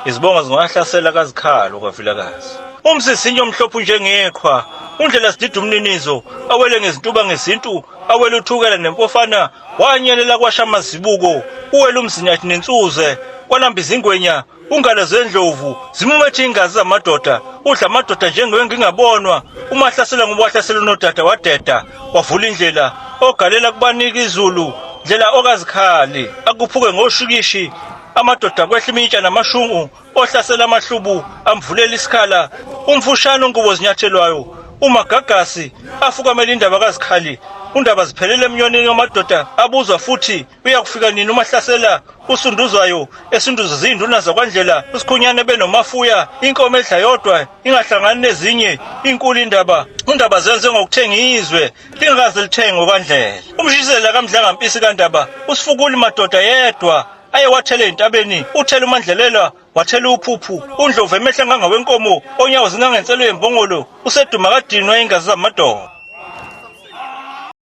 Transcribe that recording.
Izibongo zingahlasela kazikhalo kwaVilakazi. Umsisinye omhlophe unjengeqhwa, undlela sidida umninizo, awele ngezintuba ngezintu, awele uthukela nempofana, wanyelela kwasha amazibuko, uwele umzinyathi nensuze, kwalamba izingwenya, ungalo zendlovu, zimumethe ingazi zamadoda, udla amadoda njengengingabonwa, umahlasela ngoba wahlasela unodada wadeda, wavula indlela, ogalela kubanika izulu, ndlela okazikhali, akuphuke ngoshikishi, amadoda kwehla imintsha namashungu ohlasela amahlubu amvulela isikhala umfushane ungubo zinyathelwayo umagagasi afukamela indaba kazikhali undaba ziphelele emnyoneni wamadoda abuzwa futhi uyakufika nini umahlasela usunduzwayo esunduza ziyinduna zakwandlela usikhunyane benomafuya inkomo edla yodwa ingahlangani nezinye inkulu indaba undaba zenze ngokuthenga izwe lingakaze lithengwe kwandlela umshisela kamdlangampisi kandaba usifukuli madoda yedwa aye wathela entabeni uthela umandlelelwa wathela uphuphu undlovu emehla ngangawenkomo onyawo zingangenselo yembongolo useduma kadinwa ingazi zamadoda.